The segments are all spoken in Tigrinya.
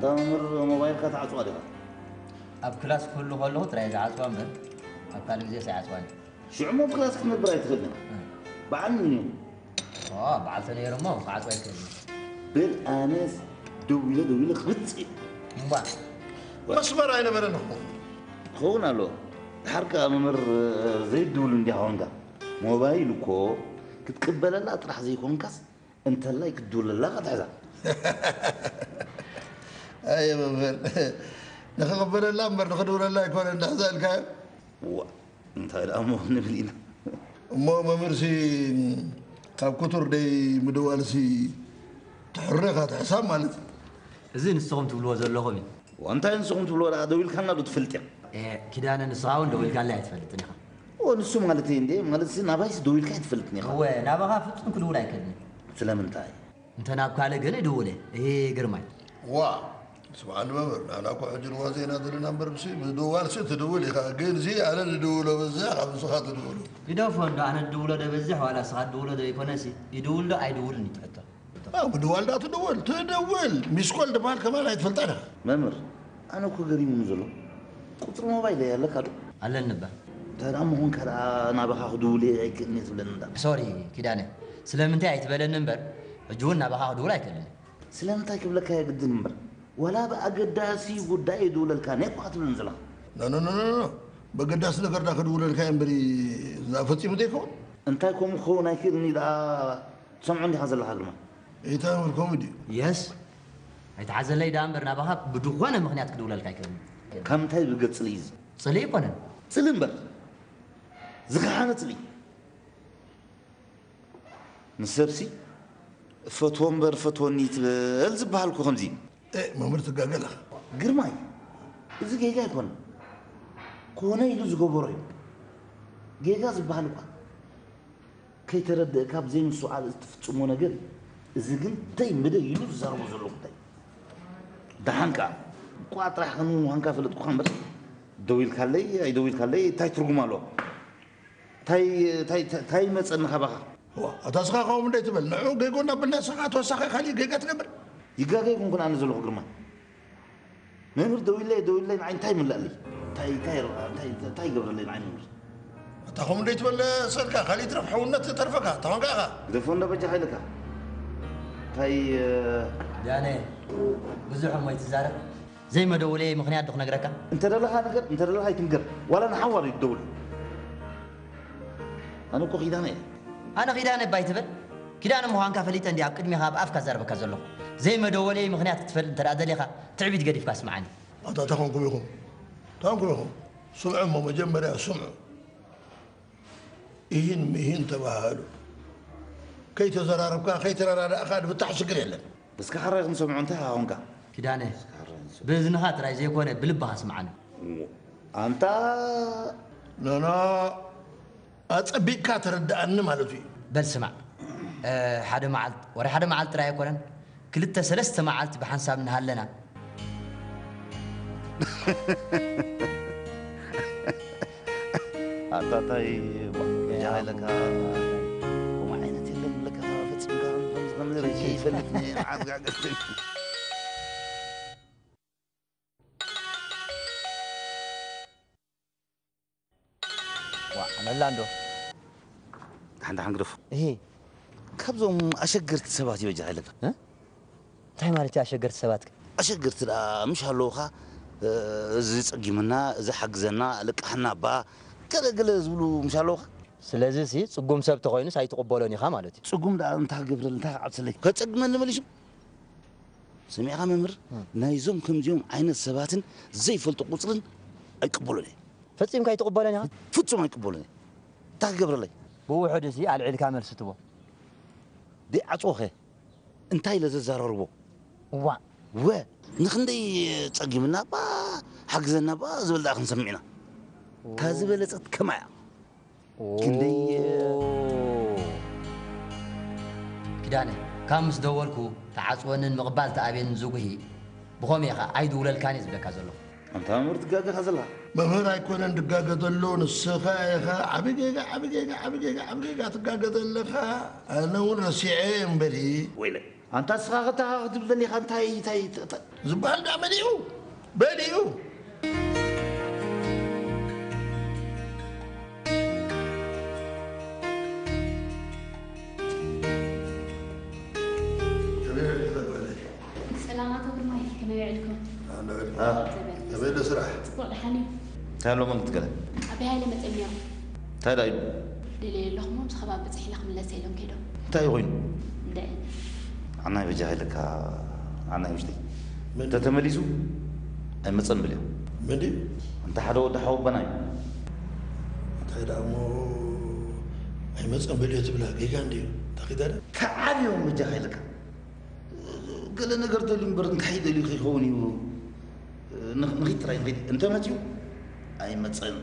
መምህር፣ ሞባይልካ ትዓጽዋ ዲኻ? ኣብ ክላስ ክህሉ ከለኹ ጥራይ ዝዓጽዋ እምበር ኣብ ካልእ ግዜስ ኣይዓጽዋን። ሽዑ ኣብ ክላስ ክትነብር ኣይትኽእልን። በዓል ምን እዩ? በዓልተ ነይሩ እሞ ክዓጽዋ ኣይክእልን። በል ኣነስ ደዊለ ደዊለ ክብጽእ። እምባ መስመር ኣይነበረን እኮ። ክኸውን ኣሎ። ድሓር ከኣ መምህር ዘይትድውል እንዲኻ ኾንካ። ሞባይል እኮ ክትቅበለላ ጥራሕ ዘይኮንካስ እንተላይ ክትድውለላ ክትሕዛ። ኣየ መምህር፣ ንኽቕበለላ እምበር ንኽድውለላ ኣይኮነን እንዳሕዛ ኢልካዮ። ዋ እንታይ ደኣ እሞ ንብል ኢና። እሞ መምህርሲ ካብ ክቱር ደይ ምድዋልሲ ትሕርኻ ትሕሳብ ማለት እዩ። እዚ ንስኹም ትብልዎ ዘለኹም እዩ። እንታይ ንስኹም ትብልዎ ደኣ ደው ኢልካና ዶ ትፈልጥ እያ? ኪዳነ ንስኻ እውን ደው ኢልካለይ ኣይትፈልጥን ኢኻ። ንሱ ማለት እንደ ማለት ናባይስ ደው ኢልካ ኣይትፈልጥን ኢኻ። እወ ናባኻ ፍጹም ክድውል ኣይክእልን። ስለምንታይ? እንተ ናብ ካልእ ግን እድውል እየ። ይሄ ግርማይ ዋ ስብሓን መምህር፣ ንሕና እኮ ሕጂ ንዋ ዜና ዘለና እምበር ብሲ ምድዋል ሲ ትድውል ኢኻ። ግን ሲ ኣነ ዝድውሎ በዝሕ ካብ ንስኻ ትድውሎ። ግደፎ እንዶ ኣነ ድውሎ ዶ በዝሕ ዋላ ንስኻ ድውሎ ዶ ይኮነሲ ይድውል ዶ ኣይድውልን እዩ ትሕቶ። ምድዋል ዳ ትድውል ትድውል ሚስኮል ድበሃል ከማን ኣይትፈልጣ ዲኻ? መምህር ኣነ እኮ ገሪሙኒ ዘሎ ቁፅሪ ሞባይል ኣለካ ዶ? ኣለኒ እባ። እንታይ ደኣ ምኾንካ ደኣ ናባኻ ክድውል እየ ኣይክእልን እየ ትብለኒ እንዳ። ሶሪ ኪዳነ ስለምንታይ ኣይትበለኒ እምበር ሕጂ እውን ናባኻ ክድውል ኣይክእልን እየ። ስለምንታይ ክብለካ የግድን እምበር ዋላ ብኣገዳሲ ጉዳይ ይድውለልካ ነይ እኳ ትብለኒ ዘለኻ። ኖኖኖኖ በገዳሲ ነገር ዳ ክድውለልካ እየ እምበሪ እዛ ፈፂሙ ዘይከውን እንታይ ከምኡ ክኸውን ኣይክእልን እዩ ደኣ ትሰምዖ እንዲኻ ዘለኻ ግርማ። ኢታ ምርኮም ድዩ? የስ ኣይትሓዘለይ ደኣ እምበር ናባኻ ብድኾነ ምኽንያት ክድውለልካ ኣይክእልን። ካብ ምንታይ ዝብገ ፅልኢ እዚ? ፅልኢ ኣይኮነን። ፅልኢ እምበር ዝኸሓነ ፅልኢ። ንሰብሲ እፈትዎ እምበር ፈትወኒ ትበል ዝበሃል እኮ ከምዚ እዩ። መምህር ትጋገ ኣለኻ። ግርማይ እዚ ጌጋ ኣይኮነን። ኮነ ኢሉ ዝገበሮ እዩ። ጌጋ ዝበሃል እኳ ከይተረድእካ ብዘይምስትውዓል እትፍጽሞ ነገር እዩ። እዚ ግን ደይ ምደይ ኢሉ ዝዛረቦ ዘሎ ጉዳይ እዩ። ደሓን ከኣ እኳ ጥራሕ ከምኡ ምዃንካ ፈለጥኩኻ እምበር ደዊልካለይ ኣይደዊልካለይ እንታይ ትርጉም ኣለዎ? ታይ ታይ ታይ መጸኒ ካባኻ? ዋ ኣታ ስኻ ከምኡ እንደ ትበል ንዑ ጌጎ እናበልና ስኻ ተወሳኺ ካሊእ ጌጋ ትገብር። ይጋገ ይኩንኩን ኣነ ዘለኹ ግርማ። መምህር ደዊለይ ደዊለይ ንዓይ እንታይ ይምለኣለይ? እንታይ እንታይ እንታይ እንታይ ይገብረለይ ንዓይ መምህር? ኣታ ከምኡ እንደ ትበል ሰልካ ካሊእ ትረፍ ሕውነት ተርፈካ ተኾንካ ኢኻ። ግደፎ እንዳ በጃኻ ኢልካ። እንታይ ዳነ ብዙሕ እሞ ይትዛረብ። ዘይመደወለይ ምኽንያት ዶ ክነግረካ? እንተ ደለኻ ንገር፣ እንተ ደለኻ ኣይትንገር። ዋላ ንሓዋሩ እዩ ትደውል። ኣነ እኮ ኪዳነ እየ። ኣነ ኪዳነ እባ ኣይትበል። ኪዳነ ምዃንካ ፈሊጠ እንድየ ኣብ ቅድሜኻ ብኣፍካ ዝዛረበካ ዘለኹ። ዘይመደወለይ ምኽንያት ክትፈልጥ እንተ ደኣ ደሊኻ ትዕቢት ገዲፍካ ስምዓኒ። ኣታ እንታይ ኮንኩም ኢኹም? እንታይ ኮንኩም ኢኹም? ስምዑ እሞ መጀመርያ ስምዑ። ኢሂን ምሂን ተባሃሃሉ። ከይተዘራረብካ ከይተረዳዳእካ ዝፍታሕ ሽግር የለን። እስከ ሓራይ ክንሰምዖ እንታይ ኾንካ? ኪዳነ ብእዝንኻ ጥራይ ዘይኮነ ብልብኻ ስምዓኒ። ኣንታ ኖኖ ኣጸቢቕካ ተረድኣኒ ማለቱ እዩ። በል ስማዕ ሓደ መዓልቲ ወረ ሓደ መዓልቲ ጥራይ ኣይኮነን ክልተ ሰለስተ መዓልቲ ብሓንሳብ እናሃለና ኣታታይ በጃኻ ኢለካ ከምኡ ዓይነት የለን ብለካ ፈፂምካ ከምዚ ከምዚ ርኢየ ይፈልጥ ዓርጋገ ዋ ኣመላ እንዶ ሓንዳ ሓንግደፉ እሂ ካብዞም ኣሸገርቲ ሰባት ይበጃ ኣለካ እንታይ ማለት እዩ ኣሸገርቲ ሰባት ኣሸገርቲ ደኣ ምሽ ኣለውኻ እዚ ጸጊምና እዚ ሓግዘና ልቃሕና ባ ገለ ገለ ዝብሉ ምሽ ኣለውኻ ስለዚ ሲ ጽጉም ሰብ ተኾይኑስ ኣይትቕበሎን ኢኻ ማለት እዩ ጽጉም ደኣ እንታይ ክገብረል እንታይ ክዓብሰለይ ከጸግመኒ መሊሱ ስሚዕኻ መምህር ናይዞም ከምዚኦም ዓይነት ሰባትን ዘይፈልጡ ቁፅርን ኣይቅበሎን እየ ፈፂምካ ኣይትቕበሎን ኢኻ ፍፁም ኣይቅበሎን እየ እንታይ ክገብረለይ ብውሑድ እዚ ኣልዒልካ መልሲ ትቦ ደይዓፅወኸ እንታይ ኢለ ዘዛራርቦ እዋ ወ ንክንደይ ፀጊምና ባ ሓግዘና ባ ዝብል ደኣ ክንሰምዕ ኢና እታ ዝበለፀት ከማያ ክንደይ ኪዳነ ካብ ምስ ደወልኩ ተዓፅወንን ምቕባል ተኣብየንን ዝጉሂ ብኸምኡ ኢኻ ኣይድውለልካን እየ ዝብለካ ዘለኹ ኣንታ መምህር ትጋገኻ ዘለኻ መምህር ኣይኮነን ድጋገ ዘሎ፣ ንስኻ ኢኻ። ዓቢ ጌጋ፣ ዓቢ ጌጋ፣ ዓቢ ጌጋ፣ ዓቢ ጌጋ ትጋገ ዘለኻ። ኣነ እውን ረሲዐ እምበሪ። ወይለ፣ ኣንታ ንስኻ ከታ ክትብል ደሊኻ እንታይ፣ እንታይ፣ እንታይ ዝበሃል ደኣ መሊኡ፣ መሊኡ። ሰላም ኣቶ ግርማይ፣ ከመይ ውዒልኩም? ኣንዳ በል። አ፣ ከመይ ኣሎ ስራሕ? ጽቡቕ፣ ደሓን እዩ። እንታይ ኣሎ መንግስቲ ገለ? ኣበይ ሃይለ መጺኦም ነይሮም? እንታይ ደኣ ኢሉ? ደልየ ኣለኹ እሞ፣ ምስ ከባቢ በጺሐ ኢለ ክምለስ ኢሎም ከይዶም። እንታይ እዩ ኮይኑ? እንደ ኣናይ በጃ ኢለካ፣ ኣናይ ውሽጢ። መን? እንተ ተመሊሱ፣ ኣይመጸን በልዮ። መን ድዩ? እንተ ሓደ ወዲ ሓወቦና እዩ። እንታይ ደኣ እሞ፣ ኣይመጸን በልዮ ትብላ፣ ጌጋ እንድዩ። እንታይ ኺዳ ደኣ? ተዓብዮም በጃኻ ኢለካ። ገለ ነገር ደልዩ እምበር እንታይ ደልዩ ከይኸውን እዩ? ንኽ-፣ ንኺድ ጥራይ ንኺድ። እንተ መጺኡ ኣይመጸን።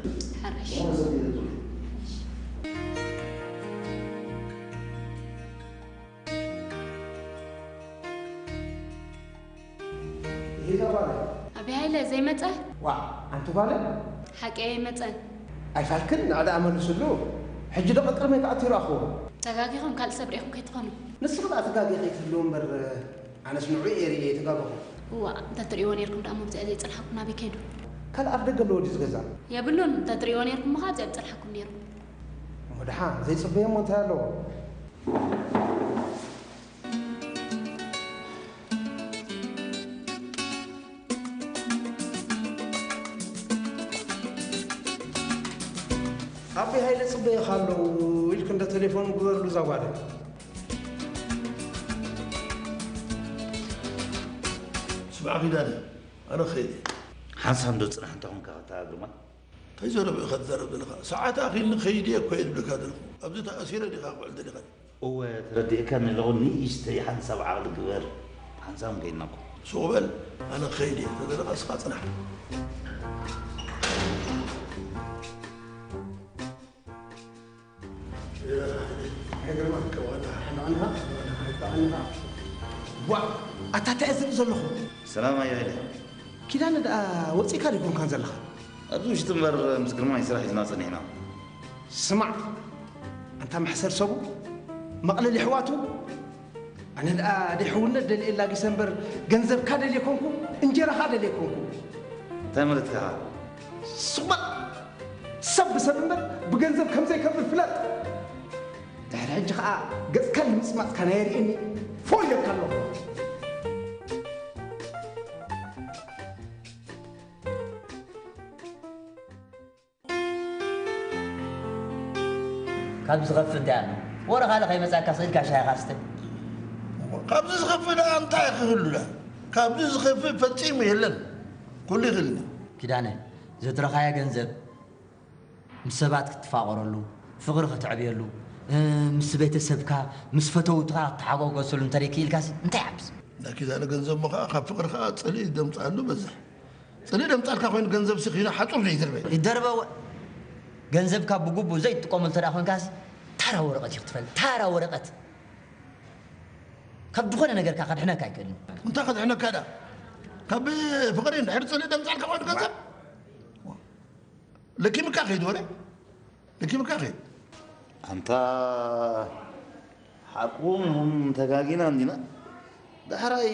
ሕርሽ። ዝኾነ ሰብ የለ ዘሎ። ይሄ ዛባለ። ኣቢ ሃይለ ዘይመጸ? ዋ፣ ኣንቲ ጓለ? ሓቂ ኣይመጸን። ኣይፋልክን፣ ንዕዳ ኣመልስሉ። ሕጂ ዶ ቀጥሪ ሜት ኣትዩ ረኣኽዎ? ተጋጊኹም ካልእ ሰብ ርኢኹም ከይትኾኑ። ንስኺ ደኣ ትጋጊ ከይትህልዊ እምበር፣ ኣነስ ንዑ እየ ርእየ የተጋገኹ። እዋ፣ እንተ ትርእይዎ ነይርኩም ደኣ መብዚኣ ዘይጸንሓኩም ናበይ ከይዱ? ካልእ ኣብ ደገ ኣለዎ ድዩ ዝገዛ? የብሉን፣ እንተ ትርእይዎ ነይርኩም ምኻ ኣብዚኣ ምጸንሓኩም ነይሩ። እሞ ደሓን፣ ዘይጽበዮ እሞ እንታይ ኣለዎ? ኣቢ ሃይለ ጽበየኻ ኣለዉ ኢልክ እንደ ቴሌፎን ግበርሉ እዛ ጓል። ስማዕ ኪዳነ፣ ኣነ ክኸይድ እየ። ሓንሳብ እንዶ ጽናሕ እንተ ኾንካ ከታ ግርማ። እንታይ ዘረባ ኢኻ ትዛረብ ዘለኻ? ሰዓት ኣኺልኒ ከይድ እየ እኮ እየ ዝብለካ ዘለኹ። ኣብዚ ተኣሲረ ዲኻ ክውዕል ደሊኻ? እወ፣ ተረዲእካኒ ኣለኹ። ንእሽተይ ሓንሳብ ዓቕሊ ግበር። ሓንሳብ ከይድና እኮ። ሱቕ በል፣ ኣነ ክኸይድ እየ። እንተ ዘለኻ እስኻ ጽናሕ። ዋእ፣ ኣታ እንታይ እየ ዝርኢ ዘለኹ? ሰላም ኣያ ኢለ። ኪዳነ ደኣ ወጺእካ ዶ ኣይኮንካን ዘለኻ? ኣብዚ ውሽጢ እምበር ምስ ግርማይ ስራሕ ሒዝና ጸኒሕና። ስማዕ፣ ኣንታ መሕሰር ሰቡ፣ መቕለል የሕዋቱ፣ ኣነ ደኣ ደይ ሕውነት ደልየ ላጊሰ እምበር፣ ገንዘብካ ደልየ ኮንኩ፣ እንጀራኻ ደልየ ኮንኩ። እንታይ ማለትካ ኢኻ? ስቕ በል! ሰብ ብሰብ እምበር ብገንዘብ ከም ዘይከብር ፍለጥ። ድሕሪ ሕጂ ኸኣ ገጽካ ንምጽማጽካ ናይ ርእየኒ ፎእ ኢለካ ኣለኹ። ካብዚ ዝኸፍእ እንታይ ኣሎ? ወረ ካልእ ከይመጻካ ስኢልካ ሻሂኻ ስተ። ካብዚ ዝኸፍእ ደኣ እንታይ ክህሉ ደኣ? ካብዚ ዝኸፍእ ፈጺሙ የለን። ኩሉ ይኽእል እዩ። ኪዳነ፣ ዘትረኻያ ገንዘብ ምስ ሰባት ክትፋቐረሉ፣ ፍቕሪ ከተዕብየሉ፣ እ፣ ምስ ቤተሰብካ፣ ምስ ፈተውትኻ ክትተሓጓገሰሉ እንተ ደይክኢልካሲ እንታይ ይሓብስ? ናይ ኪዳነ ገንዘብ እሞ ኸኣ ካብ ፍቕሪ ኸኣ ጽልኢ ደምጽኣሉ በዝሕ። ጽልኢ ደምጻልካ ኮይኑ ገንዘብ ሲ ኺኖ ሓጹር ዘይድርበ። ይደርበወ። ገንዘብካ ብግቡእ ዘይትጥቀመሉ እንተ ደኣ ኮንካሲ ታራ ወረቐት እዩ ክትፈልጥ። ታራ ወረቐት። ካብ ዝኾነ ነገርካ ከድሕነካ ኣይክእልን። እንታይ ከድሕነካ ደኣ? ካብ ፍቕሪ እንድሕር ጽልኢ ደምጻልካ ኮይኑ ገንዘብ? ለኪምካ ከይድ ወረ። ለኪምካ ከይድ። ኣንታ ሓቁ ምንም ተጋጊና እንዲና። ዳሕራይ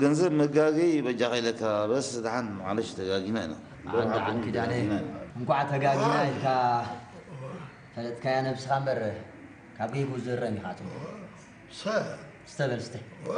ገንዘብ መጋገይ በጃኻ ኢለካ፣ በስ ደሓን ማዕለሽ ተጋጊና ኢና። ኣንታ ሓቁ ኪዳነ፣ ተጋጊና ኢና። እንኳዕ ተጋጊና ኢልካ ፈለጥካያ ነብስኻ እምበር፣ ካብ ገይጉ ዝእረም ኢኻ ትብሎ። ሰ- ስተ በል ስተ። ዋ።